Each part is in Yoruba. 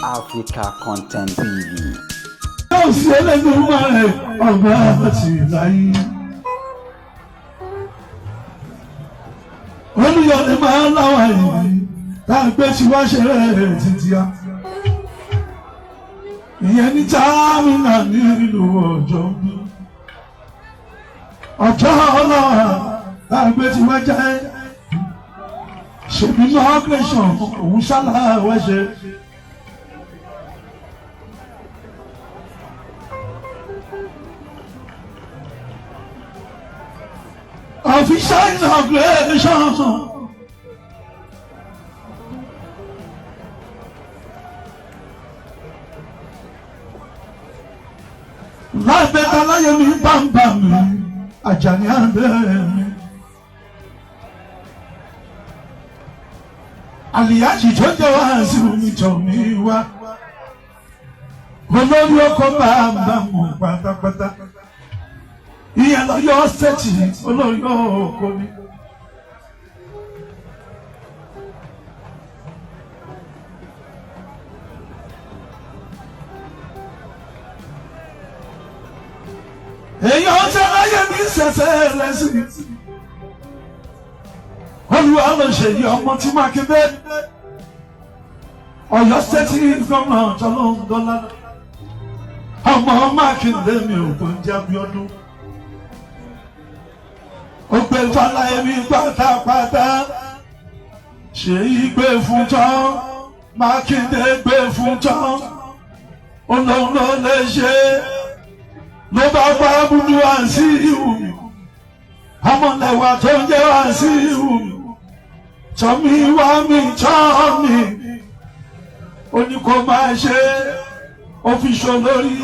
Africa Content TV. Yóò sí Ẹlẹ́dùmarè ọba àti láyé. Olúyọ̀lé máa ń láwọn yìí tá a gbé tí wá ṣeré títí a. Ìyẹn ní támínà nílùú ọjọ́ bí. Ọjọ́ ọlọ́wà tá a gbé tí wá jẹ́. Ṣèbí inauguration òun ṣáláwẹ́ ṣe. Official inauguration. Lábẹ́ aláyẹ̀mí bàbá mi, Àjàní abẹ́ mi. Àlìyájì tó jẹ́ wá sí omi tọ̀ mí wá. Olórí ọkọ̀ bàbá mọ̀ pátápátá. Ìyẹn lọ́yọ́ sẹ́ẹ̀tì olórí ọkọ̀ mi. Èèyàn tẹ láyé mi ṣẹ̀ṣẹ̀ lẹ́sìn. Olúwa ló ṣe yí ọmọ tí Mákindé. Ọ̀yọ́ sẹ́ẹ̀tì gómìnà tọ́lọ́ńdọ́lá. Ọmọ Mákindé mi ò tó ń jẹ́ Abíọ́dún. Ó gbé Fáláyẹmí pátápátá. Ṣèyí gbé fún tán. Mákindé gbé fún tán. Olóhùn ló lè ṣe é ló bá bá búdú wá sí ìhù mi, ọmọlẹ́wà tó ń jẹ́ wá sí ìhù mi, tọ́mí wá mi tọ́ mi, ó ní kó máa ṣe ó fi ṣo lórí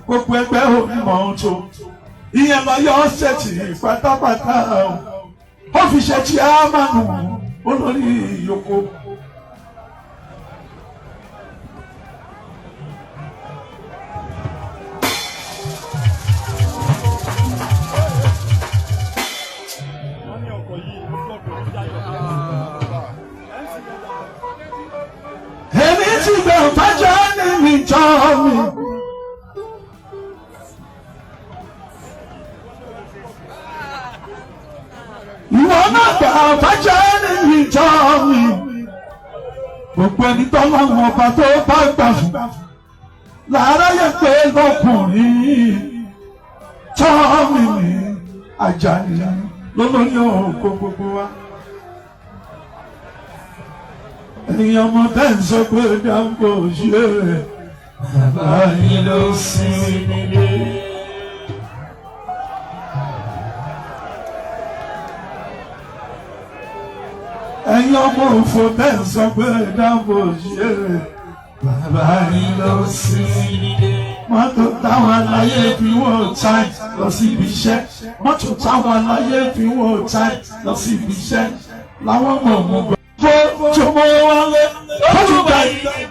gbogbo ẹgbẹ́ onímọ̀ tó ìyẹn lọ́yọ́ ṣẹ̀tì pátápátá ó fi ṣe tí a máa nù olórí ìyókò. Èmi ti gbà fájà ní mi tọ́ mi. Ìwọ náà gbà fájà ní mi tọ́ mi. Gbogbo ẹni tọ́lọ́run ọba tó bá gbà fún. Làárọ̀ yẹ pé lọ́kùnrin tọ́ mi ní Àjàní lólórí òkò gbogbo wa. Ẹ̀yin ọmọ tẹ́ ń sọ pé dáńgò ṣe é bàbá yín ló sinmi nílé. Ẹ̀yin ọmọ òfò tẹ́ ń sọ pé dáńgò ṣe é bàbá yín ló sinmi nílé. Mọ́tò táwọn aláyé fi wọ́n táì lọ síbi iṣẹ́. Mọ́tò táwọn aláyé fi wọ́n táì lọ síbi iṣẹ́. Làwọn ọmọ òmùgọ̀ tó mọ wálé lójú gbà yìí.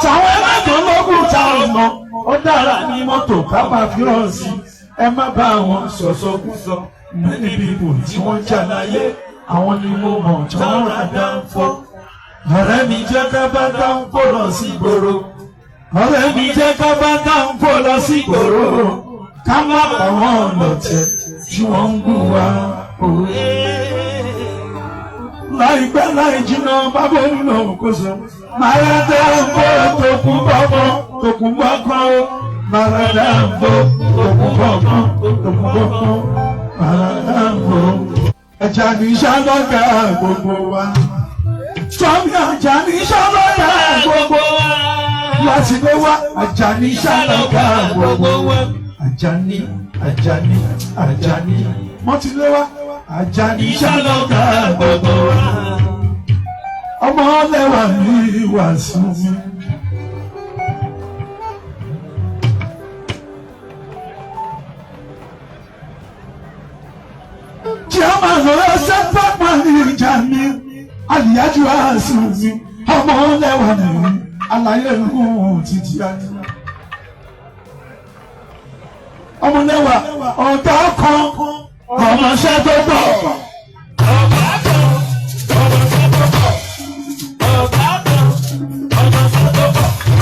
Táwọn ẹlẹ́gàn lógún ta ọ̀nà ó dára ní mọ́tò ká máa fi hàn sí. Ẹ má bá wọn sọ̀sọ̀kúsọ. Many people tí wọ́n jà láyé àwọn ni mo mọ̀ tí wọ́n rà dáńfó. Ọ̀rẹ́ mi jẹ́ ká bá dáńfó lọ sí ìgboro. Ọ̀rẹ́ mi jẹ́ ká bá dáńfó lọ sí ìgboro. Ká má pa wọ́n lọ̀tẹ̀ tí wọ́n ń gùn wá òwe. Láìpẹ́ láì jìnnà bábọ̀ nínú òkòso. Màràdàmbò tòkun bọ́kọ́ tòkun bọ́kọ́ o. Màràdàmbò tòkun bọ́kọ́ tòkun bọ́kọ́. Màràdàmbò. Àjàní ṣàlọ́gà gbogbo wa. Tọ́mí Àjàní ṣàlọ́gà gbogbo wa. Láti lé wá Àjàní ṣàlọ́gà gbogbo wa. Àjàní Àjàní Àjàní. Mọ́tìlé wá Àjàní ṣàlọ́gà gbogbo wa. Ọmọ lẹ́wà mi wà sùn mi. Chairman ọ̀rọ̀ central manager mi, Àlìyájú àṣùn mi, ọmọ lẹ́wà mi, àlàyé ìhùn títí àti. Ọmọ lẹ́wà ọ̀gá kan, ọmọọṣẹ́ tó bọ̀. Ọ̀gá kan, ọmọọṣẹ́ tó bọ̀. Ọ̀gá kan, ọmọọṣẹ́ tó bọ̀.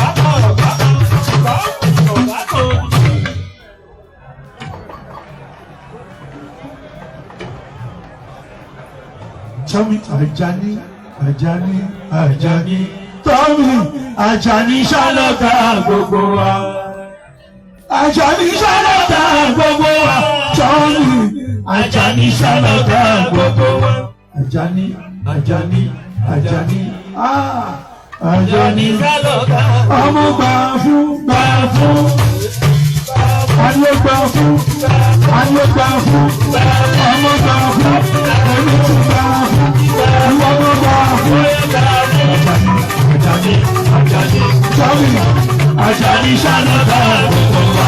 Àjàní, Àjàní, Àjàní, tọ́mì, Àjàní ṣálọ́gà gbogbo wa. Àjàní ṣálọ́gà gbogbo wa. Tọ́mì, Àjàní ṣálọ́gà gbogbo wa. Àjàní, Àjàní, Àjàní, ah, Àjàní. Ọmọ gbà fún, gbà fún. Ayé gbà fún, ayé gbà fún, ọmọ gbà fún, èmi tún gbà fún, ìwọ ọmọ gbà fún. Àjàní, Àjàní, Àjàní, sọ́ọ̀rì, Àjàní ṣàlọ́gà gbogbo wa.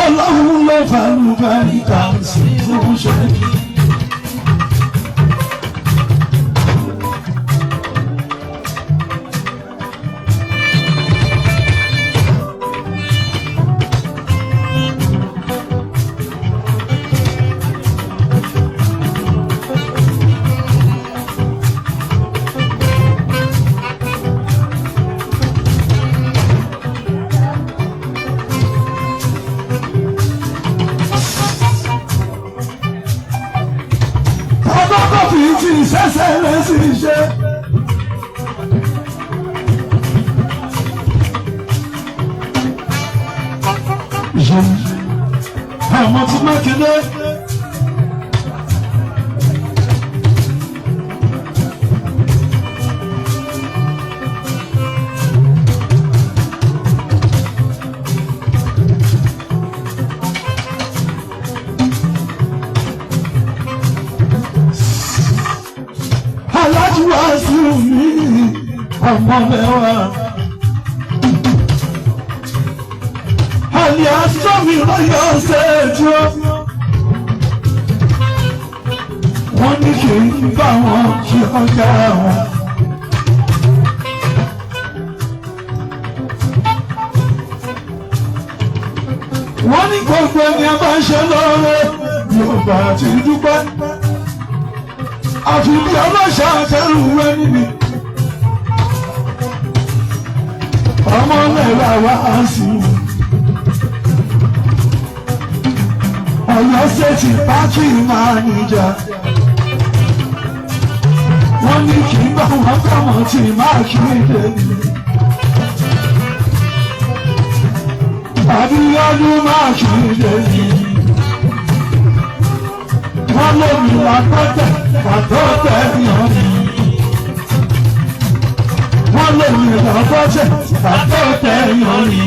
Ọlọ́run ló fàlùbáríkà sí fún ṣe. Bàbá kò fi ti sẹ́sẹ̀ rẹ̀ sí iṣẹ́. Ọmọ tí Mákindé. Aláàjì Wàsíù mi ọmọ mẹ́wàá. Àlè àsọ́mi lọ́yọ̀ ṣèjú. Wọ́n ní kí n bá wọn kí ọjà wọn. Wọ́n ní gbogbo ẹni a bá ń ṣe lóore yóò bá ti dúpẹ́. Àfi bí ọlọ́ṣà kẹrù ẹni mi. Ọmọ náírà wá sí i. Ọ̀yọ́ ṣèṣì pátì máa níjà. Wọ́n ní kí n bá wọn kọ́mọ tí máa kí lè ní. Àbíọ́dún máa kí lè ní. Wọ́n lómi làkọ́tẹ̀ pàtó tẹ̀ yàn ní. Wọ́n lómi làkọ́tẹ̀ pàtó tẹ̀ yàn ní.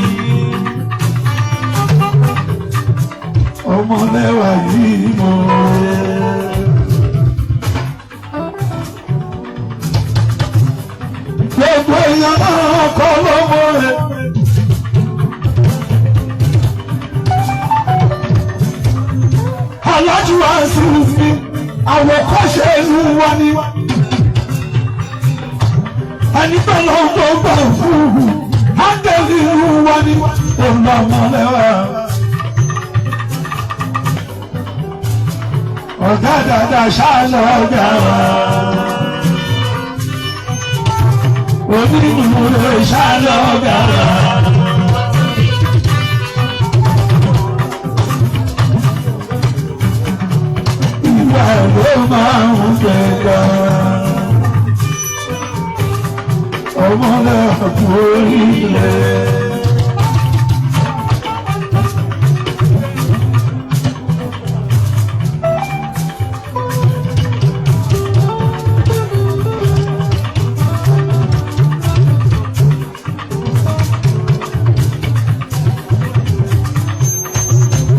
Ọmọlẹ́wà yìí mo. Gbogbo èèyàn náà kọ́ lọ́mọ rẹ̀. Aláàjì Wàsíù mi, àwòkọ́ṣe inú wa ni. Ẹni tó lọ tó gbà fún un, áńgẹ́lì inú wa ni, òun lọ́mọlẹ́wà. Ọ̀gá dàda ṣáàlọ̀ ọ̀gá wa. Onínúure ṣáàlọ̀ ọ̀gá wa. Ìwà ló máa ń gbẹ̀gà. Ọmọlẹ́wà kú oríire.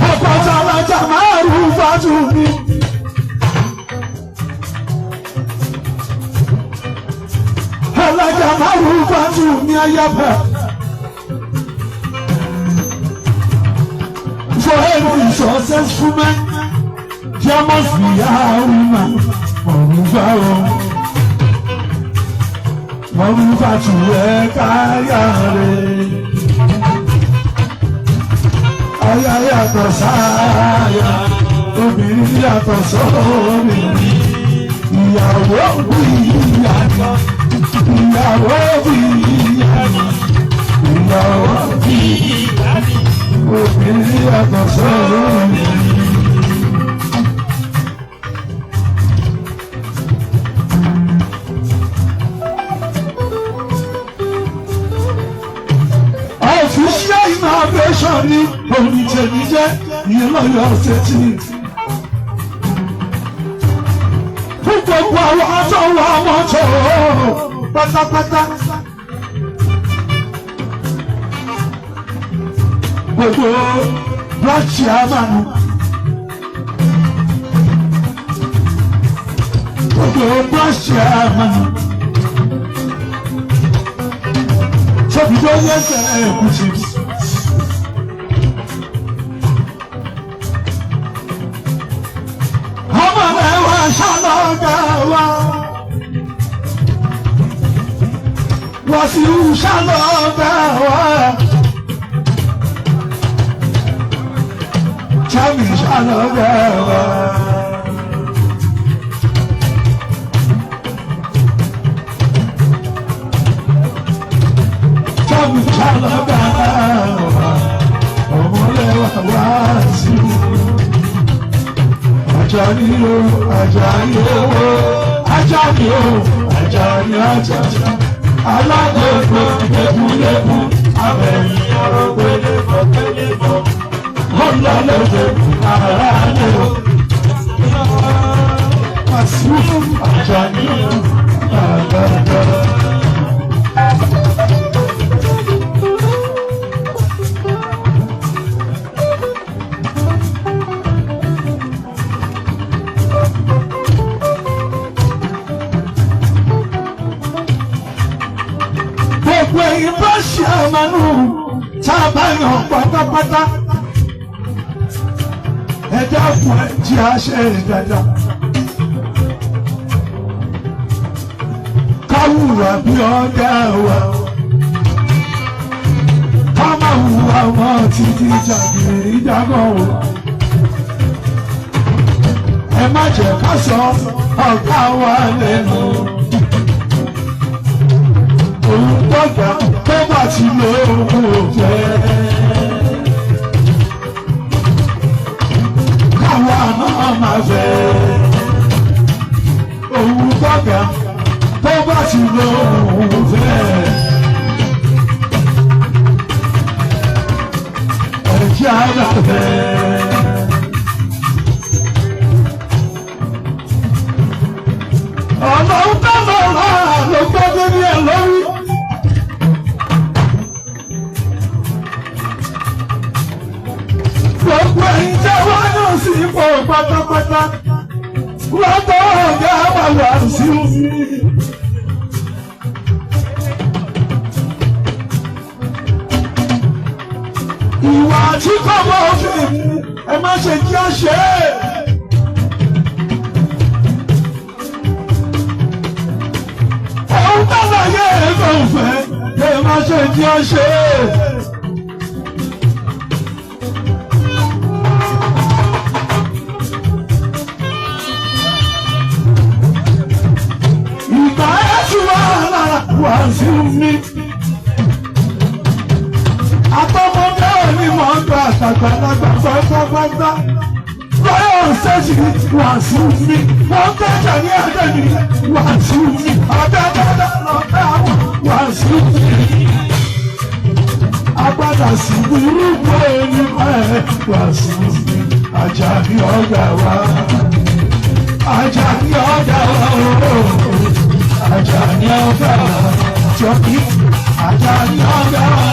Ọkọ̀ tàlàjà márùn-ún fájú mi. Alájà márùn-ún fájú mi ayábà. For every successful man, there must be a woman. Ọ̀rùn bá o. Mọ̀rúfàtù ẹ̀ káyà rẹ̀. Aya yàtọ̀ sáyà, obìnrin yàtọ̀ sóbìnrin. Ìyàwó bí ìyàtọ̀, ìyàwó bí ìyàtọ̀, ìyàwó bí obìnrin yàtọ̀ sóbìnrin. Official inauguration ni onítẹ̀mí jẹ́ ìyẹn lọ́yọ̀ ṣẹ́tì. Fún gbogbo àwọn àtọwọ́ mọ́tò pátápátá. Gbogbo branch chairman. Gbogbo branch chairman. Tóbi tó yẹ sẹ́ ẹ̀kútì. Ọmọ mẹ́wàá ṣàlọ́gà wa. Wàsíù ṣàlọ́gà wa. Jami ṣàlọ́gà wa. Jami ṣàlọ́gà wa. Ọmọlẹ́wà wá sí i. Ajani o, Ajani o, Ajani o, Ajani Ajani. Alágbègbè lẹ́kúnlẹ́kún, abẹ́yìn ọ̀rọ̀ pélébọ̀ pélébọ̀. Ọlọ́lọ́dẹ ara lé o. Wàsíù Ajani o, àgbàdo. Gbogbo ẹ̀yin bá ṣe àmàlù tá a bá yàn pátápátá. Ẹ dákun ẹ jẹ́ àṣẹ dáadáa. Ká hùwà bí ọ̀gá wa. Ká má hùwà mọ́ títí jàgìrì jágọ̀ o. Ẹ má jẹ́ ká sọ ọ̀gá wa lẹ́nu. Òun dọ́gba tó bá ti lo ohun òfẹ́. Káwa náà máa fẹ́. Òun dọ́gba tó bá ti lo ohun òfẹ́. Ẹ̀jẹ̀ ara fẹ́. Ọ̀nà ń bá lọ́la ló gbọ́dọ̀ ní ẹ̀ lórí. Gbogbo ẹ̀yin tẹ́ wá náà sí ipò pátápátá. Lọ́tọ̀ ọ̀gá wà wá sí i. Ìwà tí kò mọ òfin mu, ẹ má ṣe kí á ṣe é. Òun bá láyé ẹ̀kọ́ òfẹ́, ẹ má ṣe kí á ṣe é. Ìgbà ẹ̀ tí wà lára wà sí mi. Àtọmọdé òní mọ̀ ń gba àtàgbàlagbà pátápátá. Lọ́yọ̀ ṣẹ́ṣì wà sí mi. Wọ́n tẹ̀jà ní ẹ̀jẹ̀ mi wà sí mi. Àtẹ̀jẹ̀ lọ́tẹ̀ àwọn wà sí mi. Agbada sí burúkú ẹni ẹ̀ wà sí mi. Àjàní ọ̀gá wa. Àjàní ọ̀gá wa ooo. Àjàní ọ̀gá wa. Jọ́kí. Àjàní ọ̀gá wa.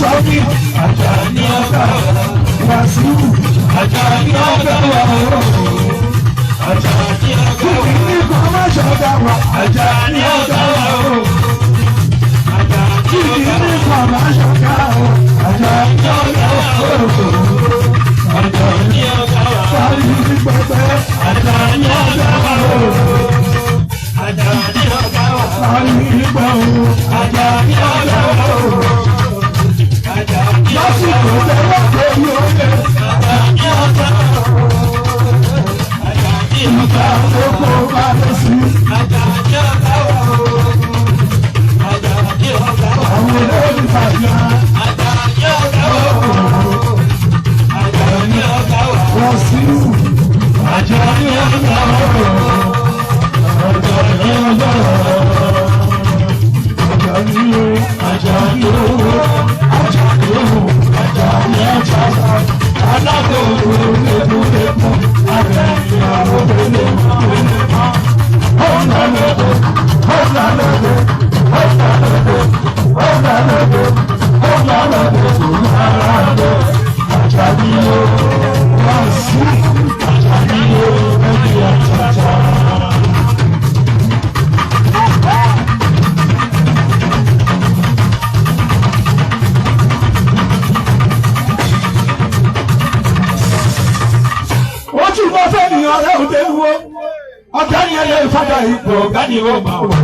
Jọ́kí. Àjàní ọ̀gá wa. Wàsíù. Àjàní ọ̀gá wa ooo. Àjàní ọ̀gá wa. Kúrì ní kọ́mọ́ṣọ́ ọ̀gá wa. Àjàní ọ̀gá wa ooo. Àjàní Kúrì ọ̀gá ní wa. kọ́mọ́ṣọ́ ọ̀gá wa. Àjàní ọ̀gá wa ooo. Àjàní Àjàní ọ̀gá wa. parí ní pẹpẹ. Àjàní ọ̀gá wa. Ooo. Àjàní ọ̀gá wa. Parí ní pẹpẹ. ìfàyà. Wọ́n sí Àjàní ọ̀gá wa. Àjàní ọ̀gá wa. Àjàní o, Àjàní o, Àjàní o, Àjàní Àjàní. Alákòóso lẹ́kúnlẹ́kún, abẹ́rẹ́ àwọn olókùnlẹ́kún. Ọ̀nà lọ́dọ̀, ọ̀nà lọ́dọ̀, ọ̀nà lọ́dọ̀, ọ̀nà lọ́dọ̀, ọ̀nà lọ́dọ̀, ọ̀nà lọ́dọ̀. Àjàní o, wọ́n sí Àjàní o, ẹni àjàjà. Ojú bá fẹ́ ní ọ̀rẹ́ òde wo ọ̀gá ni ẹlẹ́ ìfádà ipò ọ̀gá ni ó máa wọ̀.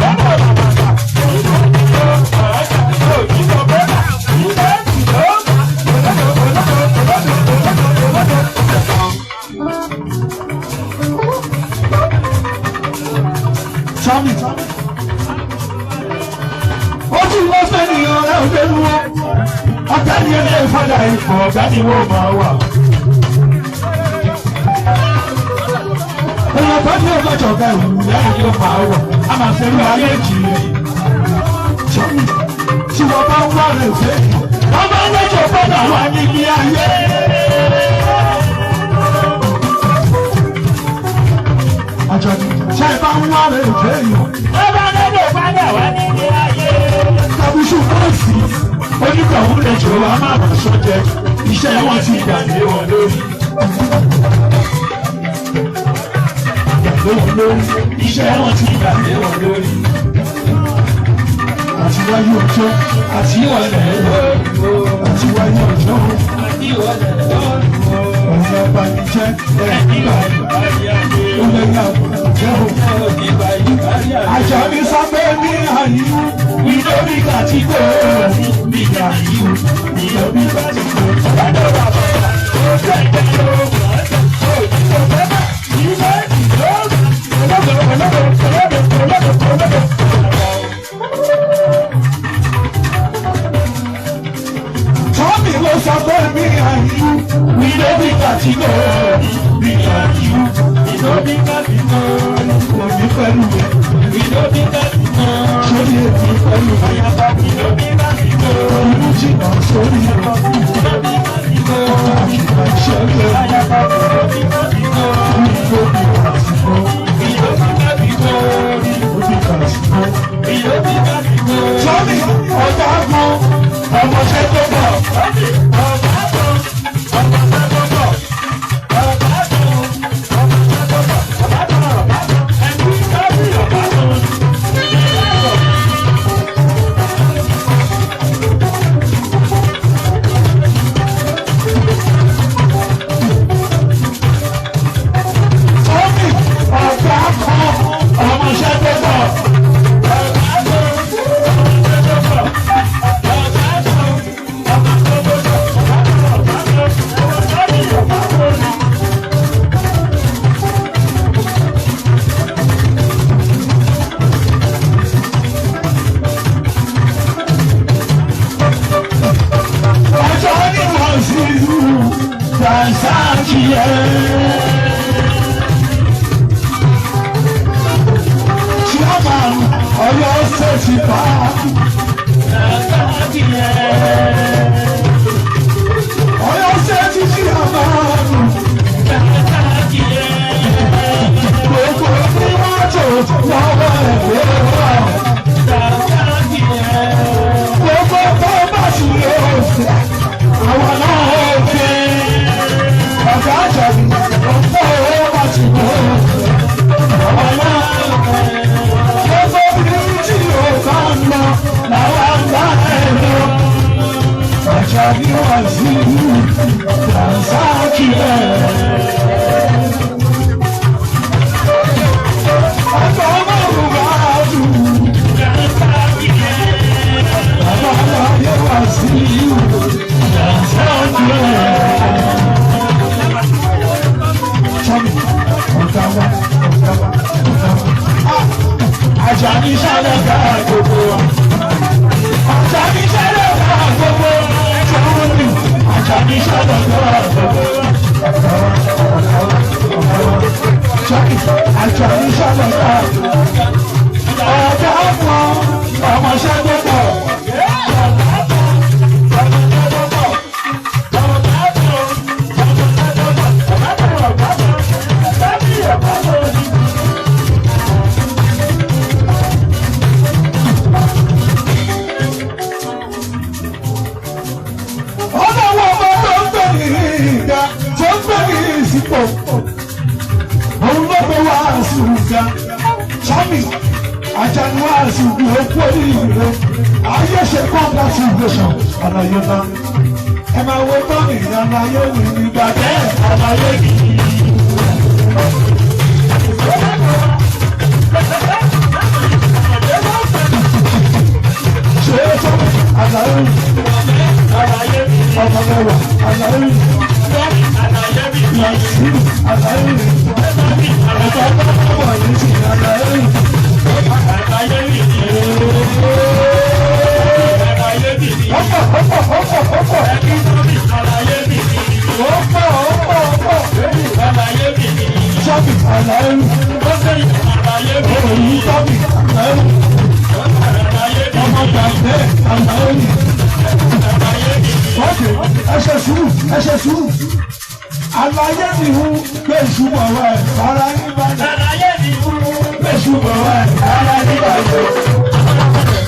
Sami. Ojú bá fẹ́ ní ọ̀rẹ́ òde wo ọ̀gá ni ẹlẹ́ ìfádà ipò ọ̀gá ni ó máa wà. Èèyàn bá ní ọlọ́jọ́ ọ̀gá ìwù lẹ́yìn ló máa wọ̀, a máa ṣe ní ayé jìnnì. Sọ́mi tí wọ́n bá ń wá rẹ̀ fẹ́, wọ́n bá ń lọ́jọ́ gbọ́dọ̀ wà níbi ayé. Àjọ̀dún ṣe bá ń wá rẹ̀ fẹ́ yàn. Tàbí ṣùgbọ́n sí oníkàwé lè jọ wá má bàa sọ́jẹ́, iṣẹ́ wọn ti dà lé wọn lórí. Lé wọn lórí, iṣẹ́ wọn ti dà lé wọn lórí. Àti wáyé ọjọ́, àti ìwọlẹ̀ àti wáyé ọjọ́, ọ̀nà ìbànújẹ́ ẹ̀ẹ́dì ó lẹ́yìn àbùjẹ́ o. Àjàní sábẹ́ ní àyíwú, ìdórí kàtíkò, ní àyíwú, ìdórí kàtíkò. Tọ́mì ló sọ pé ní àyíwú, ìdórí kàtíkò, ní àyíwú, ìdórí kàtíkò. Èmi pẹ̀lú rẹ̀, sórí èmi pẹ̀lú rẹ̀, ìlú jìnnà sórí rẹ̀, àkìlà ìṣẹ̀lẹ̀ ìlú kàtíkò, òbí kàtíkò. Tọ́mì ọ̀gá gan ọmọọṣẹ́ tó bọ̀. Tọ́mì ọ̀gá kan ọmọọṣẹ́ tó bọ̀. Ọjọ́ ní wọ́n sí ìlú Tanzania. Chairman Ọ̀yọ́ State Park. Ọ̀yọ́ State Chairman. Gbogbo ní mọ́tò lọ́wọ́ ẹ̀gbẹ́ wa. Gbogbo tó bá sì lè ṣe àwọn náà ó fi. Ọ̀gá àjàbí ọ̀pọ̀ owó bá ti lè ṣe àwọn náà ó fi. Gbogbo bí tí o bá ń lọ làwọn bá ẹ lọ. Àjàbí wà sí Dànsákì ẹ̀. Ọ̀gá ọmọ bá dùn. Bàbá aláyé wà sí Dànsákì ẹ̀. Sọ́mi, ọ̀gá wa, ọ̀gá wa, ọ̀gá wa. Àjàní sálẹ̀ ká gbogbo wa. Àjàní sálẹ̀ ká Àjàní ṣàlọ́jọ́ àgbẹ̀. Àjàní ṣàlọ́jọ́ àgbẹ̀. Ọ̀gá fún ọmọọṣẹ́ tó pọ̀. Ọlọ́wọ́ ọmọ tó ń gbé ní ìga tó ń gbé ní ìsìnkú. Òun ló gbé wá sí ìga. Sami Àjàní wá sí ìgbé okú oríire. Ayé ṣe congratulation àlàyé náà. Ẹ máa wo tọ́nì àlàyé mi nígbà bẹ́ẹ̀ àlàyé mi. Ṣé tọ́nì àlàyé mi? Ọmọ mẹ́wàá àlàyé mi. Yàtí àlàyé mi. Ẹ̀ka bá wà ní ti àlàyé mi. Ọ̀pọ̀ ọ̀pọ̀ ọ̀pọ̀ ọ̀pọ̀. Ọ̀pọ̀ ọ̀pọ̀ ọ̀pọ̀. Sọ́bì àlàyé mi. Òyìn tọ́bì àlàyé mi. Ọmọ gbàgbé àlàyé mi. Ọ̀kẹ́ ẹ ṣe sùúrù ẹ ṣe sùúrù. Àlàyé mi hu gbé ìṣubọ̀ rẹ̀ ara yín balẹ̀. Gbé ìṣubọ̀ rẹ̀ ara yín balẹ̀.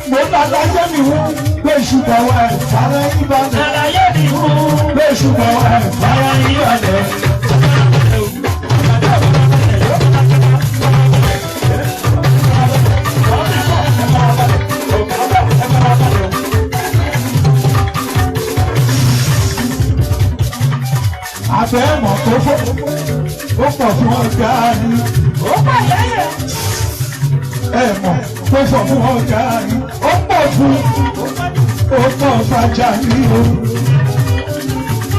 Mo ní àlàyé mi hu gbé ìṣubọ̀ rẹ̀ ara yín balẹ̀. Gbé ìṣubọ̀ rẹ̀ ara yín balẹ̀. Àbẹ̀mọ̀ tó fọ́ ó pọ̀ fún ọ̀gá ni. Ẹ̀mọ̀ tó fọ̀ fún ọ̀gá ni. Ó pọ̀ fún ó pọ̀ fàjà ní o.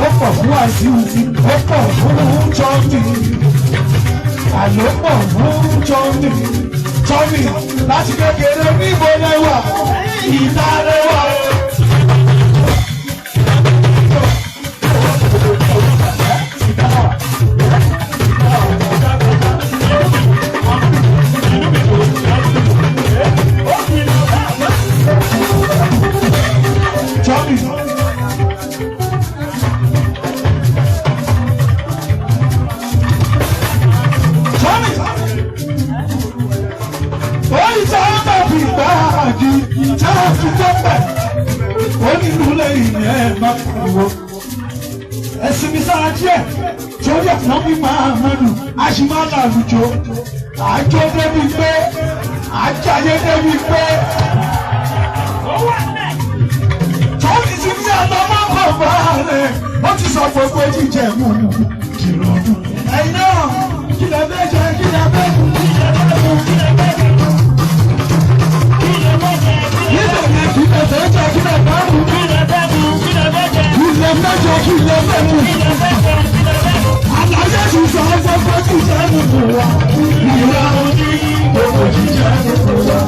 Ó pọ̀ fún àṣìwì, ó pọ̀ fún jọ́mì. Àló pọ̀ fún jọ́mì. Jọ́mì láti kékeré níbo lẹ́wà ìta lẹ́wà. Jọ́mì. Jọ́mì. Oyin tí a bá fi gbáàgì tí a fi tó bẹ̀. Ó ní ìlú lẹ́yìn ẹ̀ máa pariwo. Ẹ̀sìn mi sára díẹ̀ torí ẹ̀fọn mi máa mẹ́nu a sì máa làlùjọ. Àjọ débi pé àjàyè débi pé. Tọ́lí ti ní àná máa ń bọ̀ bá rẹ̀. Ó ti sọ gbogbo jíjẹ mú un jìrọ̀dún. Ẹ̀yin náà kí lẹ fẹ́ jẹ kí lẹ fẹ́ mú kí lẹ fẹ́ mú kí lẹ fẹ́ mú. Níbẹ̀ yẹn kí lẹ fẹ́ jẹ kí lẹ fẹ́ mú. Kí lẹ fẹ́ jẹ kí lẹ fẹ́ mú. Àlàyé ti sọ gbogbo jíjẹ mú fún wa. Ìwà òní gbogbo jíjẹ mú fún wa.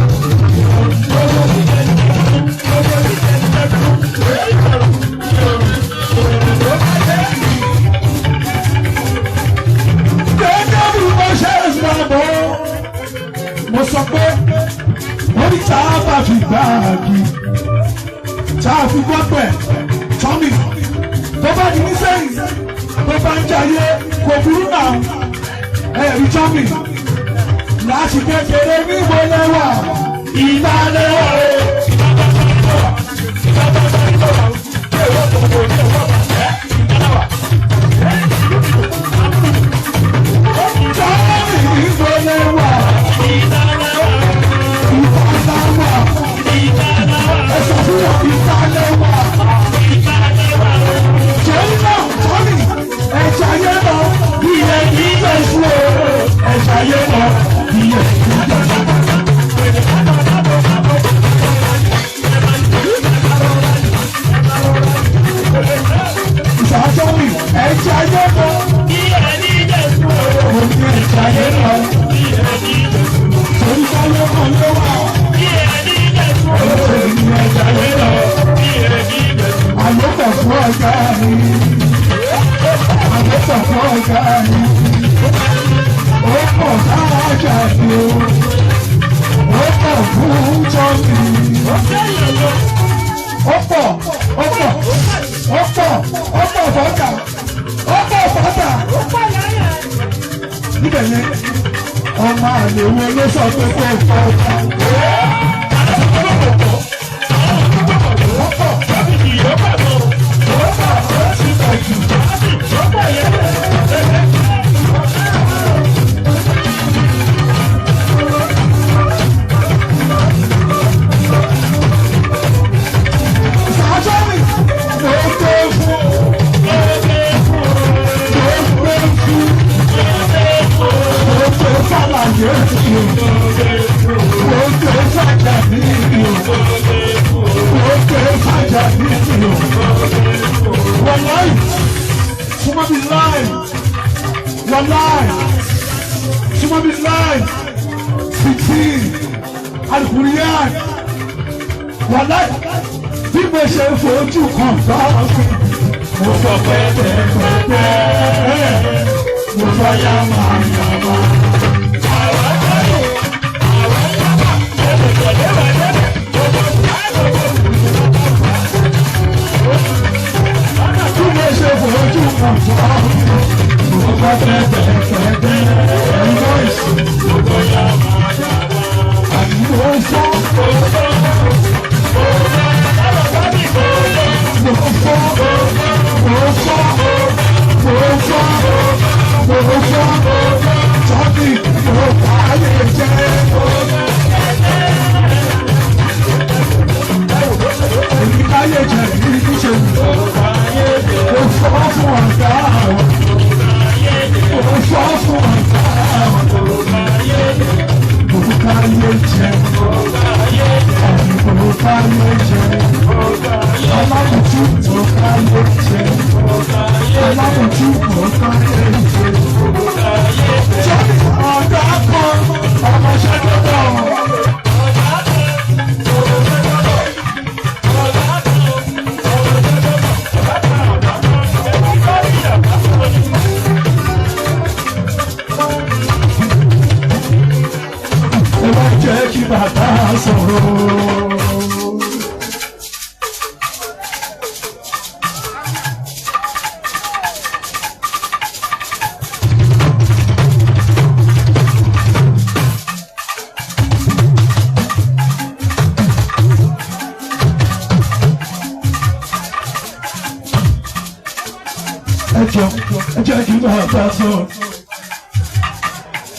Gẹ́gẹ́ bí mo ṣe ń sọ̀rọ̀, mo sọ pé orí tá a bá fi gbáàgì tá a fi gbọ́pẹ̀ tọ́mì tó bá di nísẹ́yìn tó bá ń jayé kò burú náà ẹ̀rí tọ́mì láti kékeré níbo lẹ́wà ìta lẹ́wà o. Tọ́mì níbo lẹ́wà ìta lẹ́wà ẹ sọ fún wọn ìta lẹ́wà. Torí náà tọ́mì ẹ̀jẹ̀ ayé lọ ilẹ̀ kì í jẹ́ ìṣú o ẹ̀jẹ̀ ayé lọ ilẹ̀ kì í jẹ́ ìṣú. Àgbẹ̀pọ̀ fún ọ̀gá yìí. Ó pọ̀ káàjà ni o. Ó pọ̀ fún Jọ́ọ̀nì. Ó pọ̀, ó pọ̀, ó pọ̀, ó pọ̀ fọ́gà. Ó pọ̀ fọ́gà. Níbẹ̀ yẹn, ọmọ àlè wo ló sọ pé kó fọ́ ọ̀gá? Ó pọ̀, ó pọ̀, ó ti pọ̀ jù. Sàjọ́rì ló gbé fún, ló gbé fún, ló gbé fàlàyé sí o, ló gbé fàjà ní o, ló gbé fàjà ní o. Wàláì, súnmọ́ mi láì, wàláì, súnmọ́ mi láì, 16, alukuriyan, wàláì bí mo ṣe fojú kan bá ọkùn mo sọ pẹ́pẹ́pẹ́ mo sọ yàmà yàmà. Bí mo ṣe fojú kan bá ọkùn mo sọ pẹ́pẹ́pẹ́ ẹ̀rọ ìsìn àti mo sọ. Mo fọ́, mo fọ́, mo fọ́, mo fọ́, tọ́bí mo fààyè jẹ́. Èmi káyé jẹ́ ní ṣe mo fọ́ fún ọ̀gá àwọn. Mo fọ́ fún ọ̀gá àwọn. Mo káyé jẹ́. Mo káyé jẹ́. Ọlámùtú mo káyé jẹ́. Ọlámùtú mo káyé jẹ́. Jọ́ni ọ̀gá kan ọmọọṣẹ́ tó bọ̀. Ẹ má jẹ́ kí bàbá sọ̀rọ̀. Ẹ jọ, ẹ jẹ́ kí bàbá sọ̀rọ̀.